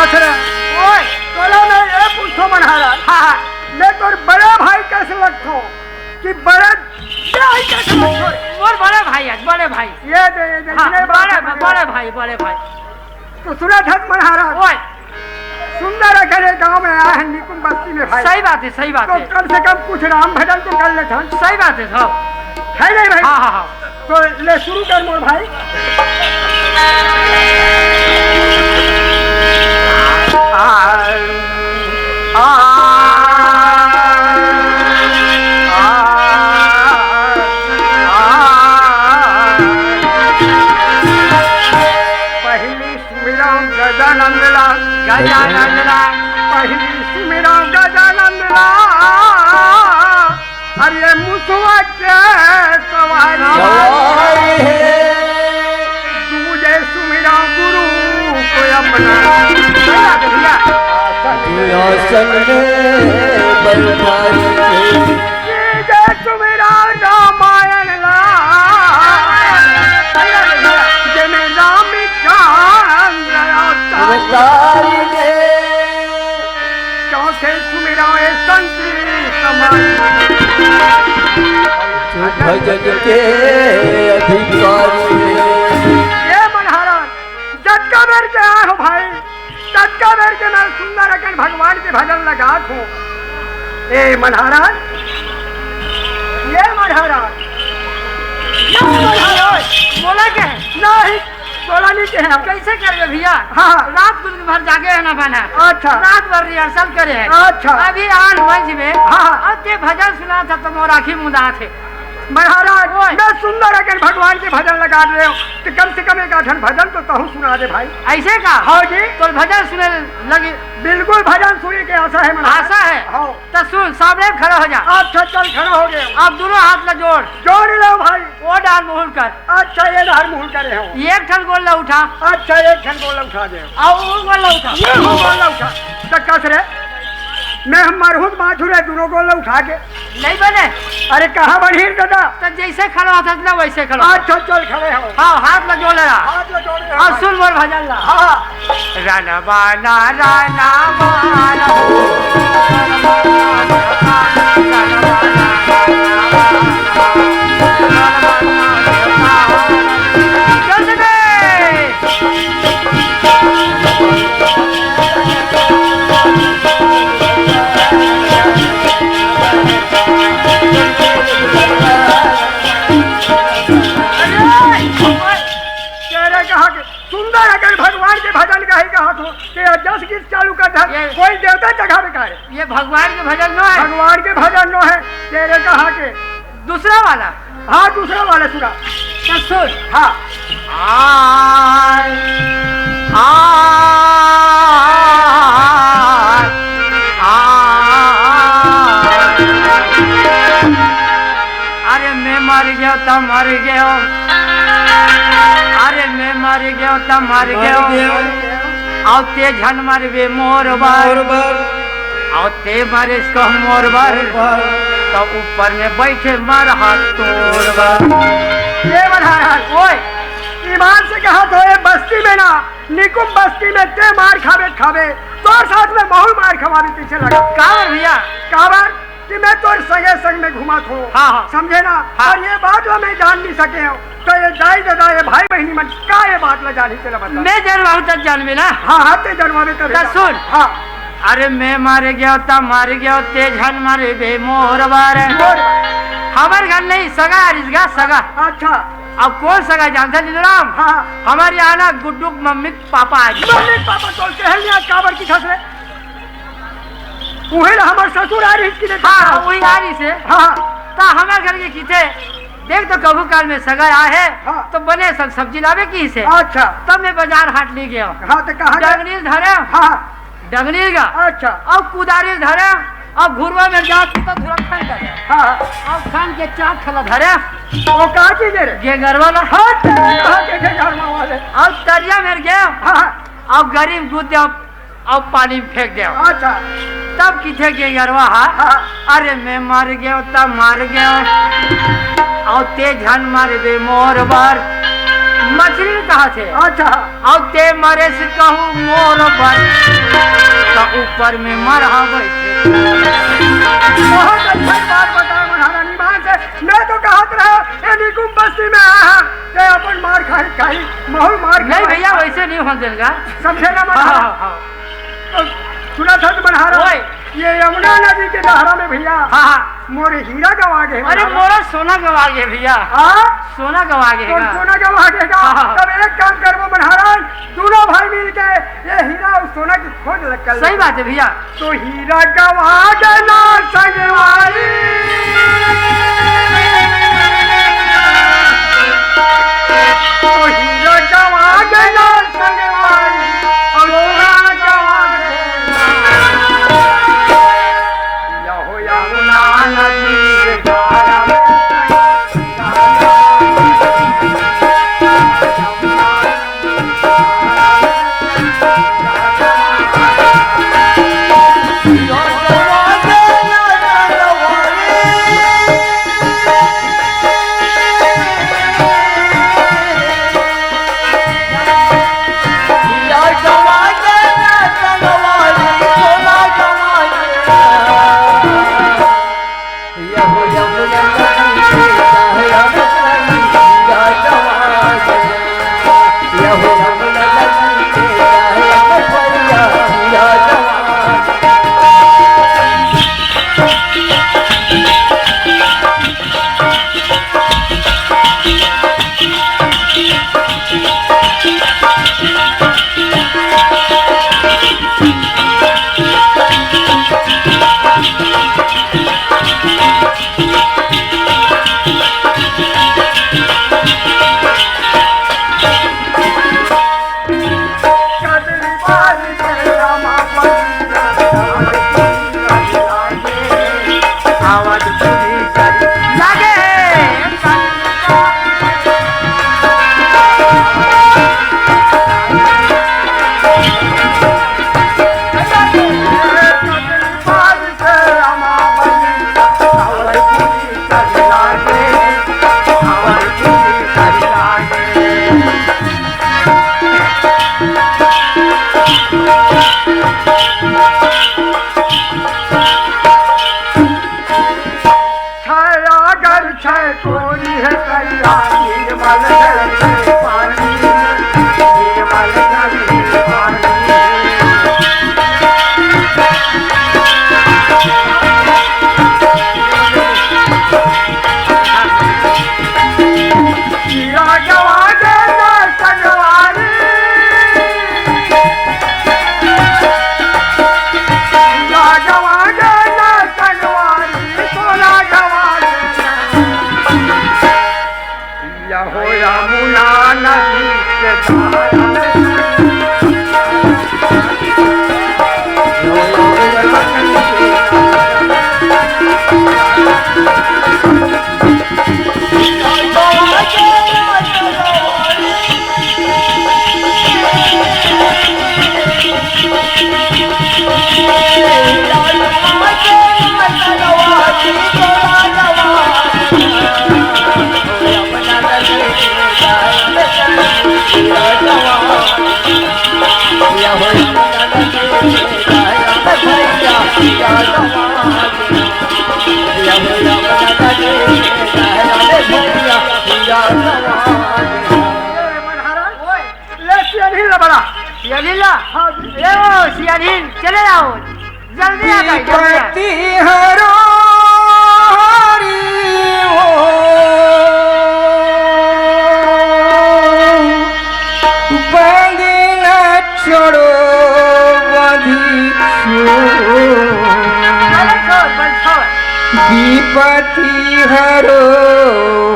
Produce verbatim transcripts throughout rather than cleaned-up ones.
ओए। तोला मैं ये पूछो मनहारा। हाँ, हाँ। मैं तोर बड़े भाई कैसे लगथो कि बड़े भाई कैसे लगथो रे? मोर बड़े भाई है, बड़े भाई। ये दे, ये दे, हाँ, ये बड़े, बड़े भाई, बड़े भाई। तो सुना था मनहारा। ओए। सुंदर अगर ये गांव में आया है निकुंज बस्ती में भाई। सही बात है, सही बात तो है। कम से कम कुछ राम भजन तो कर लेता। सही बात है, हाँ। है नहीं भाई? हाँ, हाँ, हाँ। तो ले शुरू कर मोर भाई। आ, आ, आ, आ, आ। पहली सुमिरंव गजानंद ला, गजानंद ला। पहली सुमिरंव गजानंद ला। अरे मुसवा के सवारी सवारी है। दूजे सुमिरंव गुरु को अपना। भैया, भैया। तू आसन में बैठारी है। तीजे सुमिरंव रामायण ला। भैया, भैया। जेमे रामचंद्र अवतार अवतार है। चौथे सुमिरंव ए संत समाज। भजन के अधिकारी। ये मनहारा, जतका बेर के आए हो भाई, ततका बेर के मैं सुंदर अकन भगवान के भजन लगात हूँ। ए मनहारा, ये मनहारा, ये मनहारा। बोला क्या है? नहीं, बोला नहीं क्या है? कैसे करबे भैया? हाँ। रात दिन भर जागे है ना बना। अच्छा। रात भर रिहर्सल करे है। अच्छा। अभी आन मंच में। हाँ। और ते भजन सुना था तो मोर आँखी मुदा थे। महाराज, ओए। मैं सुंदर अगर भगवान के भजन लगा रहे हो तो कम से कम एक आधन भजन तो तहु सुना दे भाई। ऐसे का? हाँ जी। तो भजन सुने लगे। बिल्कुल भजन सुने के आशा है महाराज। आशा है? हाँ। तो सुन, सामने खड़ा हो जा। अच्छा, चल खड़ा हो गया। अब दोनों हाथ ला जोड़। जोड़ लो भाई। ओ डाल मुहुर कर। अच्छा, ये डाल मुहुर करे हो। एक ठन गोड़ ला उठा। अच्छा, एक ठन गोड़ ला उठा दे। आओ, वो गोड़ ला उठा। ये वो गोड़ ला उठा। तो कस रे, मैं हम मरहूँ तो बाँचहूँ रे, दोनों गोड़ ला उठा के। नहीं बने। अरे, कहाँ बनही रे दादा? तो जैसे खड़ा होता ना, वैसे खड़ा। अच्छा, चल खड़े हो। हाँ, हाथ ला जोड़ ले रहा। हाथ ला जोड़े हो और भाई। सुन मोर भजन ला। हाँ। रन बाना राना बाना हो। तेरे कहा के सुंदर अगर भगवान के भजन गाही कहा तो तेरा जस गीत चालू कर दे, ये कोई देवता जगावे का है। ये भगवान के भजन नो है। भगवान के भजन नो है, तेरे कहा के। दूसरा वाला। हाँ, दूसरा वाला सुना। तो सुन। हाँ। आ, आ, आ, आ। अरे मैं मर गयो त मर गयो, अरे मैं मर गयो त मर गयो। अउ ते झन मरबे मोर बर। अउ ते मरेस कहूँ मोर बर। त ऊपर में बैठे मरहा तोर बर। ये महाराज, ओए, ईमान से कहा तो ये बस्ती में ना, निकुंज बस्ती में ते मार खाबे, खाबे, तोर साथ में महूँ मार खवाबे, पीछे लगा। काबर भैया? काबर कि मैं तोर संगे संग में घूमत हों। हाँ, हाँ। समझे ना? हाँ। अउ ये बात ला मैं जान नहीं सके हों। त ये दाई ददा, ये भाई बहिनी मन का ये बात ला जानही तेला बता। मैं जनवाहूँ तब जानबे ना। हाँ, हाँ, ते जनवाबे तब त जान। सुन। हाँ। अरे मैं मर गयो त मर गयो, ते झन मरबे मोर बर। मोर बर। हमर घर नहीं, सगा आरिस गा, सगा। अच्छा। अब कौन सगा जानता लीलू राम? हाँ। हमर यहाँ ना गुड्डू के मम्मी के पापा आगे। मम्मी के पापा तो कहल नहीं आज काबर की खस रे? उहे ना हमर ससुर आरिस कि नहीं? हाँ, उही आरिस हे। हाँ। त हमर घर के किथे, देख तो कभू काल में सगा आए हे, हाँ। त बने सग सब्जी लाबे किहिस हे। अच्छा। तब मैं बाजार हाट ले गयो। हाँ, त कहाँ गए? डंगरी ल धरे। हाँ। डंगरी गा। अच्छा। अउ कुदारी ल धरे, अउ घुरवा में जात त धुरा खन कर। हाँ। अउ खन के चाक खला धरे। वो का चीज हे रे? गेंगरवा ला। हाँ, त कहाँ के गेंगरवा वाले? अउ तरिया में गयो। हाँ। अउ गरी में गुद दे अउ पानी में फेंक दे। अच्छा। तब किथे गेंगरवा हा, हाँ। अरे मैं मर गयो त मर गयो, अउ ते झन मरबे मोर बर। मछली कहा थे। अच्छा। अउ ते मरेस कहूँ मोर बर, त ऊपर में मरहा बैठे। बहुत अच्छा बात बताया महारानी। मान से मैं तो कहत रहा, ये निकुम बस्ती में आया है, ते अपन मार खाई, खाई, महू मार नहीं खाई। भैया, वैसे नहीं हो देगा। समझे ना हाँ, महाराज? हाँ, हाँ। तो सुना था तो महाराज, ओए। ये यमुना नदी के धारा में भैया, हाँ, हाँ। मोर हीरा गवा गए अरे, महाराज। मोरा सोना गवा गए भैया। हाँ? सोना गवा गए कौन का? सोना गवा गए का? हाँ, हाँ। तब एक काम करबो महाराज, दोनों भाई मिल के ये हीरा और सोना की खोज लग कर सही लेते। बात है भैया। तो हीरा गवा गए ना संगवारी। तो हीरा गवा गए ना संगवारी। और सोना गवा गए ना। या हो या हो ना नदी के धारा। छाया अगर छै कोरी है करिया, निर्मल जल है पानी, निर्मल जल है पानी। हीरा गवा गए ना संगवारी। हीरा गवा गए ना संगवारी, सोना गवा गए ना। या हो यमुना नदी के धारा। ले सियानी ला बड़ा। सियानी ला? हाँ जी। ले वो सियानी, चले जाओ। जल्दी आ जाए, जल्दी आ। विपत्ति हरो हरि हो, बांधी न छोड़ो बांधी छोड़ो। बंद छोड़, बंद छोड़। विपत्ति हरो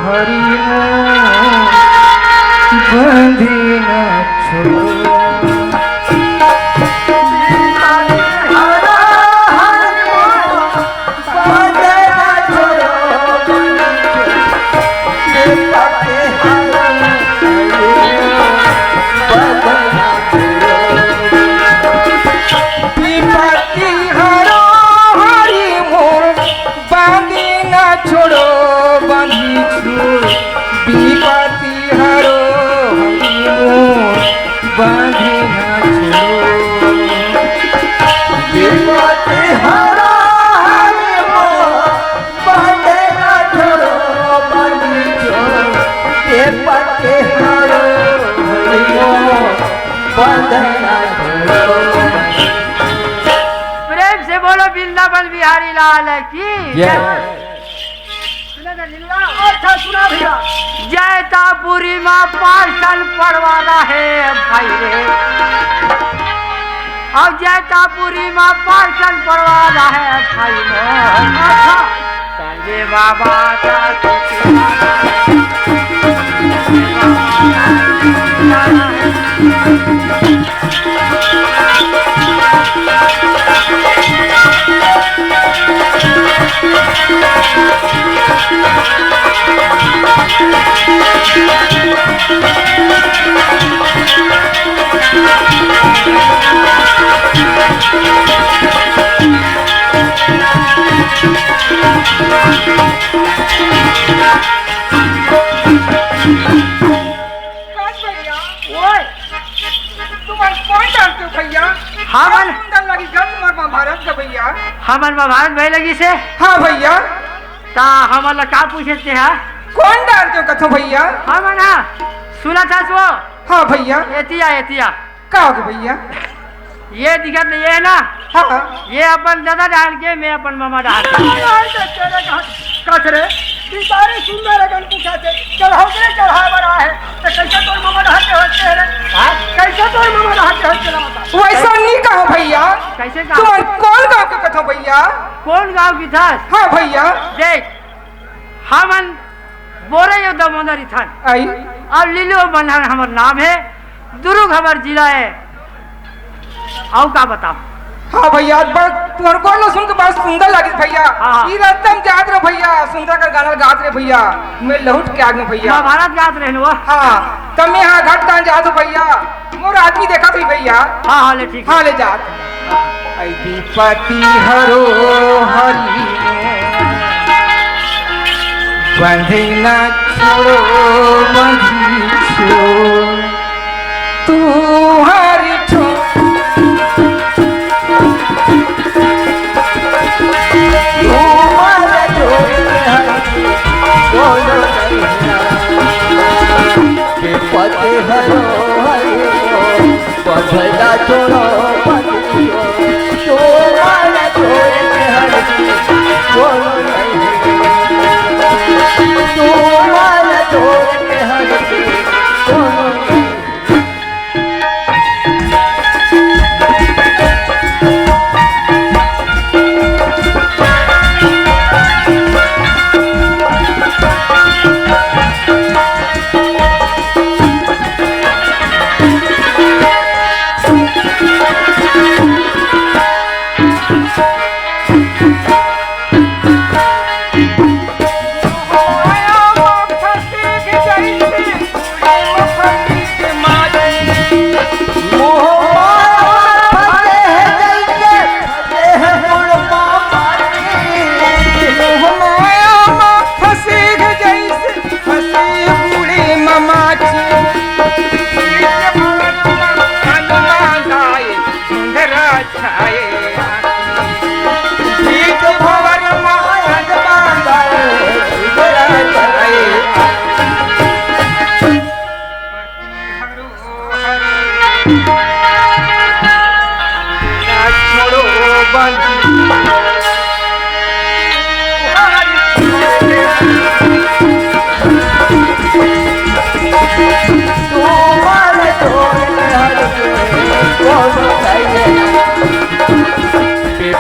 हरि हो, बांधी न छोड़ो। विपत्ति हरो हरि मोर, बांधी ना छोड़ो, बांधी छोड़। विपत्ति हरो प्रेम से बोलो वृंदावन बिहारी लाल की जय। जय। अच्छा, सुना भैया। जैतापुरी मा पार्षण पड़वा रहे भाई रे, अब जैतापुरी मा पार्षण पड़वा रहे भाई रे। अच्छा। संजय बाबा का कौन भैया? ओए! तुम्हार कौन डालते हो भैया? हाँ, क्या मन- सुंदर लगी गा तुम्हार महाभारत का भैया। हमर महाभारत भय लगी से? हाँ भैया। ता हमन ला का पूछे ते हा? कौन डालते हो कथो भैया? हमन हा, सुना था सो? हाँ भैया। एतिया, एतिया। का हो गया भैया? ये दिखत नहीं है ना? हाँ। ये अपन दादा डाल के, मैं अपन मामा डाल के। यार, तो तेरे घर कचरे, बेचारे सुंदर अगन पूछा थे, चढ़ाओ के चढ़ाए बर आए, तो कैसे तोर मामा डाल के होते हैं रे? हाँ? कैसे तोर मामा डाल के होते हैं, बता? वैसा नहीं कहो भैया। कैसे कहा? तुम्हारे कौन गाँव के कथो भैया? कौन गाँव की था? हाँ भैया। देख, हमन बोरे यो दमोदर इथन। आई। और लीलो बंधन हमर नाम है, दुर्ग हमर जिला है। अउ का बताओ? हाँ भैया, बड़ तुम्हारे को ना सुन के बड़ा सुंदर लगिस भैया। हाँ, हाँ। ई रस्ता में जात रहे भैया, सुंदर कर गाना गात रहे भैया, मैं लहुट के आगे भैया। महाभारत गात रहे न वो। हाँ, तब मैं हाँ घट तान जात हूँ भैया, मोर आदमी देखा थी भैया। हाँ, हाँ, ले ठीक है। हाँ, ले जात। ऐ विपत्ति हरो हरि बंधना छोड़ो बंधी छो तुम्हारी छो तुम्हारा जो हरि बोलो नहीं ना। विपत्ति हरो हरि बंधना छोड़ो बंधी छो तुम्हारा छोड़ के हरि बोलो नहीं। तुम्हारा छोड़ के हरि बोलो नहीं।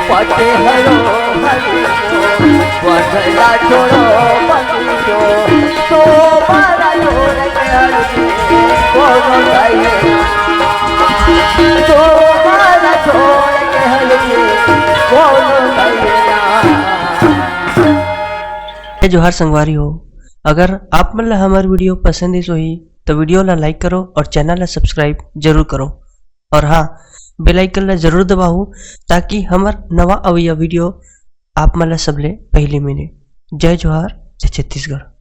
पटे हरो हरि को, बंधना छोड़ो बंधो, तुम्हारा छोड़ के हरि को, कोनो नहीं। तुम्हारा छोड़ के हरि को, कोनो नहीं। जय जोहार संगवारी हो, अगर आप मन ला हमर video पसंद आइस होही, तो video ला like करो और channel ला subscribe जरूर करो। और हाँ, bell icon ला जरूर दबाओ, ताकि हमर नवा अवइया video आप मन ला सबले पहली मिले। जय जोहार, जय छत्तीसगढ़।